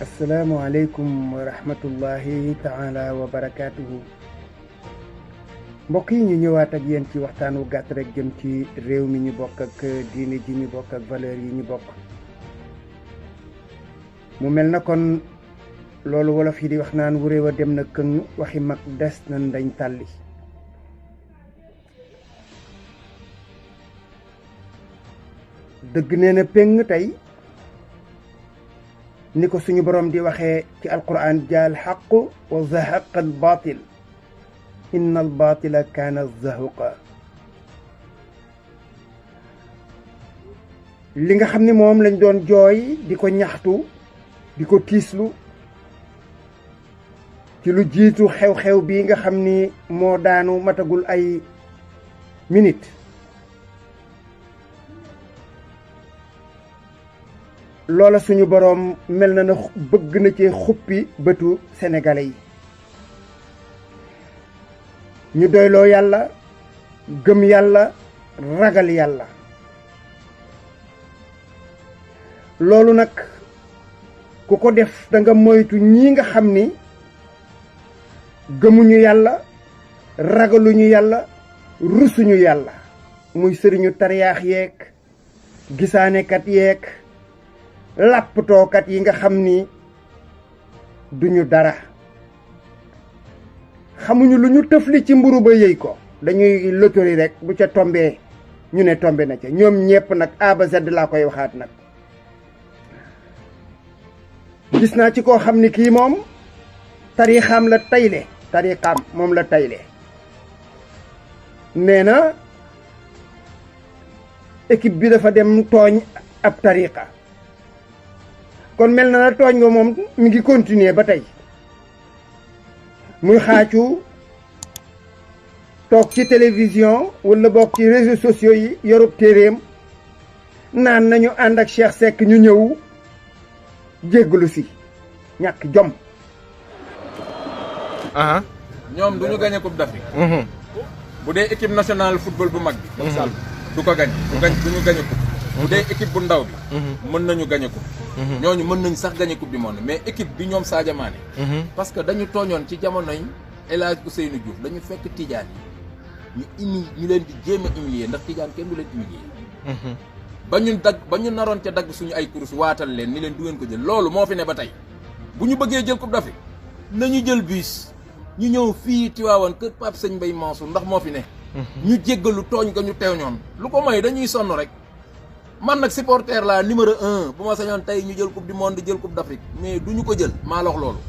asalaamualeykum wa rahmatullahi taala wa barakaatuhu. mbokk yi ñu ñëwaat ak yéen ci waxtaan wu gàtt rek jëm ci réew mi ñu bokk ak diine ji ñu bokk ak valeur yi ñu bokk. mu mel na kon loolu wolof yi di wax naan wu réew a dem na këng waxi mag des na ndañ tàlli. dëgg nee na péng tey ni ko suñu borom di waxee ci alquran jaal xaq wa zahaqa al batil inna al batila kaana zahuqa. li nga xam ni moom lañ doon jooy di ko ñaxtu di ko tiislu ci lu jiitu xew-xew bii nga xam ni moo daanu matagul ay minute loola suñu boroom mel na bëgg na ci xuppi bëtu sénégalais yi ñu doyloo yàlla gëm yàlla ragal yàlla. loolu nag ku ko def da nga moytu ñii nga xam ni gëmuñu yàlla ragaluñu yàlla rusuñu yàlla muy sëriñu tariyaax yeeg gisaanekat yeeg làpptookat yi nga xam ni duñu dara xamuñu lu ñu tëfli ci mburu ba yëy ko dañuy lotori rek bu ca tombee ñu ne tombe na ca ñoom ñépp nag A ba Z laa koy waxaat nag. gis naa ci koo xam ni kii moom tariixaam la tayle tariixaam moom la tayle nee na équipe bi dafa dem tooñ ab tariixa kon mel na tooñ nga moom mi ngi continuer ba tey muy xaacu toog ci télévision wala bokk ci réseaux sociaux yi yorub téeréem naan nañu ànd ak Cheikh Seck ñu ñëw jéggalu si ñàkk jom. ñoom du ñu gagné coupe d'Afrique. bu dee équipe nationale football bu mag bi. du ko gagné du ñu gagné coupe. bu dee équipe bu ndaw bi. mën nañu gagné coupe. ñooñu mën nañu sax gagné coupe du monde mais équipe bi ñoom Sadio Mané. parce que dañu tooñoon ci jamonoy El Hadj Ousseynou Diouf dañu fekk Tidiane yi ñu leen di jéem a humilier ndax Tidiane kenn du leen humilier. ba ñu naroon ca dagg suñu ay course waatal leen ni leen du ngeen ko jël loolu moo fi ne ba tey bu ñu bëggee jël coupe d'Afrique nañu jël bus ñu ñëw fii Tivaouane kër Pape Sëñ Mbaye Mansour ndax moo fi ne. ñu jéggalu tooñ ko ñu teew lu ko may dañuy sonn rek man nag supporter la numéro 1 bu ma sañoon tey ñu jël coupe du monde jël coupe d'Afrique mais du ñu ko jël maa la wax loolu.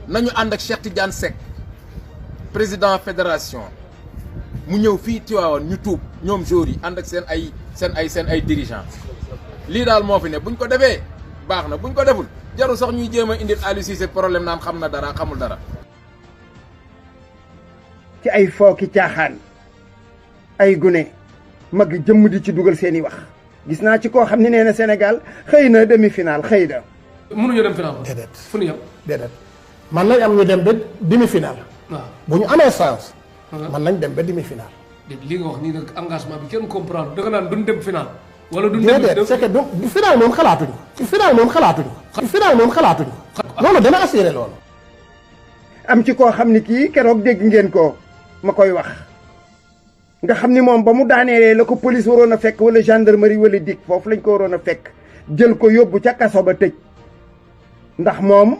nañu ànd ak Cheikh Tidiane Seck président fédération mu ñëw fii Tivaouane ñu tuub ñoom joueurs yi ànd ak seen ay dirigeants lii daal moo fi ne buñ ko defee baax na buñ ko deful jarul sax ñuy jéem a indil Aliou Cissé problème naan xam na dara xamul dara. ci ay fooki caaxaan ay gune mag jëmm di ci dugal seeni wax gis naa ci koo xam ne nee na Sénégal xëy na demi-finale xëy na. mënuñu dem finale. déedéet fu ñu yem. déedéet man nañ am ñu dem ba demi-finale. waaw bu ñu amee chance. man nañ dem ba demi-finale. li nga wax nii nag engagement bi kenn comprendre da nga naan duñ dem finale. wala duñ dem déedéet c'est que du finale moom xalaatuñ ko. ci finale moom xalaatuñ ko. ci finale moom xalaatuñ ko. loolu dana assuré loolu. am ci koo xam ni kii keroog dégg ngeen ko ma koy wax nga xam ni moom ba mu daaneelee la ko police waroon a fekk wala gendarmerie wala dik foofu lañ ko waroon a fekk jël ko yóbbu ca kaso ba tëj ndax moom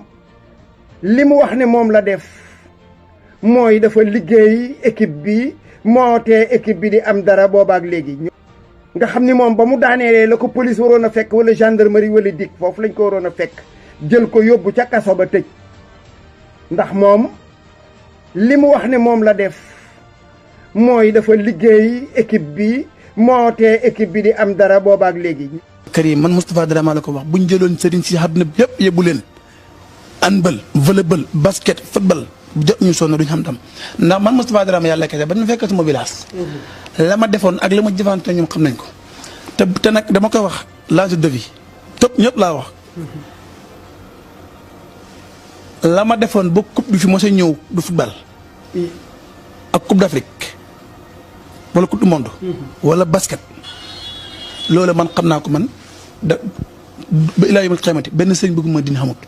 li mu wax ne moom la def mooy dafa liggéey équipe bi moo tee équipe bi di am dara boobaak léegi. nga xam ni moom ba mu daaneelee la ko police waroon a fekk wala gendarmerie wala dik foofu lañ ko waroon a fekk jël ko yóbbu ca kaso ba tëj ndax moom li mu wax ne moom la def mooy dafa liggéey équipe bi moo tee équipe bi di am dara boobaak léegi. Karim man Moustapha Dramé la ko wax bu ñu jëloon sëriñ si àdduna bi yëpp yóbbu leen handball volleyball basket football jot ñu sonn duñ xam tam ndax man Moustapha Dramé yàlla kese ba ñu fekk sama village. la ma defoon ak la ma jëfante ñoom xam nañ ko te nag dama koy wax l'âge de vie tëpp ñëpp laa wax. la ma defoon ba coupe bi fi mos a ñëw du football. ak coupe d'Afrique wala coupe du monde. wala basket. loolu man xam naa ko man ba ilaa yawmal qiyaamati benn sëriñ bëgguma dina xamut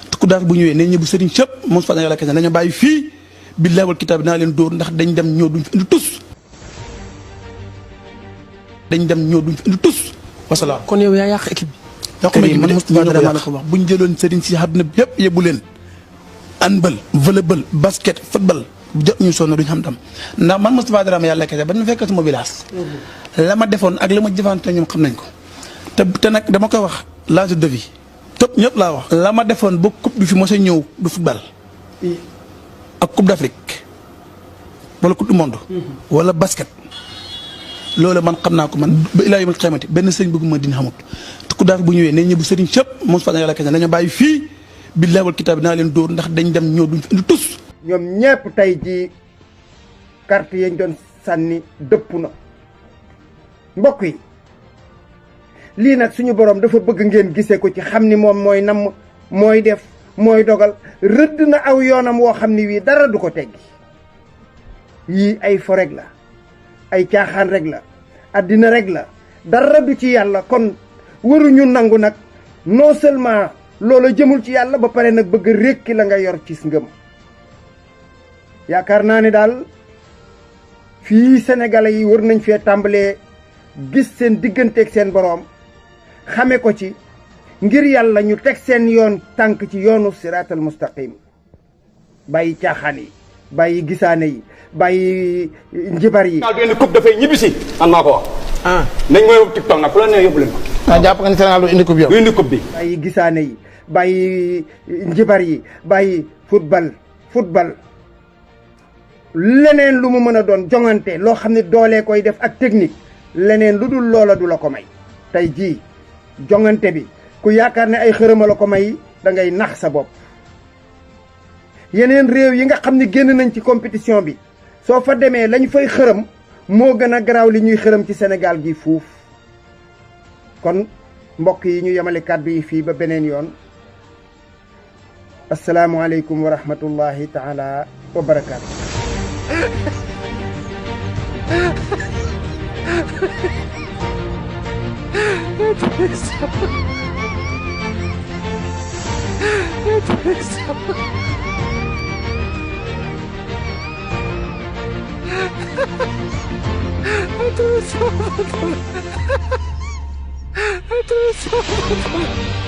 te ku daaf bu ñëwee ne ñëbu sëriñ sëpp moom fa yàlla kese dañu bàyyi fii billaahi wal kitaab dinaa leen dóor ndax dañ dem ñëw duñ fi indi tus wasalaam. kon yow yaa yàq équipe bi. yàqu ma man Moustapha Dramé la ko wax bu ñu jëloon sëriñ si àdduna bi yëpp yóbbu leen handball volleyball basket football jot ñu sonn duñ xam tam ndax man Moustapha Dramé yàlla kese ba ñu fekk sama village la ma defoon ak la ma jëfante ñoom xam nañ ko te nag dama koy wax l'âge de vie tëpp ñëpp laa wax la ma defoon ba coupe bi fi mos a ñëw du football ak coupe d'Afrique wala coupe du monde wala basket loolu man xam naa ko man ba ilaa yawmal qiyaamati benn sëriñ bëgguma dina xamut te ku daaf bu ñëwee ne ñëbu sëriñ sëpp moom fa yàlla kese dañu bàyyi fii billaahi wal kitaab dinaa leen dóor ndax dañ dem ñëw duñ fi indi tus ñoom ñépp tey ji carte yañ doon sànni dëpp na mbokk yi lii nag suñu borom dafa bëgg ngeen gisee ko ci xam ni moom mooy namm mooy def mooy dogal rëdd na aw yoonam woo xam ni wii dara du ko teggi yii ay fo rek la ay caaxaan rek la addina rek la dara du ci yàlla kon waruñu nangu nag non seulement loola jëmul ci yàlla ba pare nag bëgg rékki la nga yor ci ngëm yaakaar naa ne daal fii sénégalais yi war nañ fee tàmbalee gis seen digganteeg seen boroom xame ko ci ngir yàlla ñu teg seen yoon tànk ci yoonu siraatal mustaqim bàyyi caaxaan yi bàyyi gisaane yi bàyyi njibar yi. Sénégal du indi coupe dafay ñibbisi man maa ko wax. nañ mooy TikTok nag fu la nee yóbbu leen ko. jàpp nga ni Sénégal du indi coupe yow. du indi coupe bi. bàyyi gisaane yi bàyyi njibar yi bàyyi football leneen lu mu mën a doon jongante loo xam ne doolee koy def ak technique leneen lu dul loola du la ko may. tey jii jongante bi ku yaakaar ne ay xërëma la ko may da ngay nax sa bopp. yeneen réew yi nga xam ne génn nañ ci compétition bi soo fa demee lañ fay xërëm moo gën a garaaw li ñuy xërëm ci Sénégal gi fuuf kon mbokk yi ñu yemale kàddu yi fii ba beneen yoon asalaamualeykum wa rahmatullahi taala wa barakaatu. Aduh,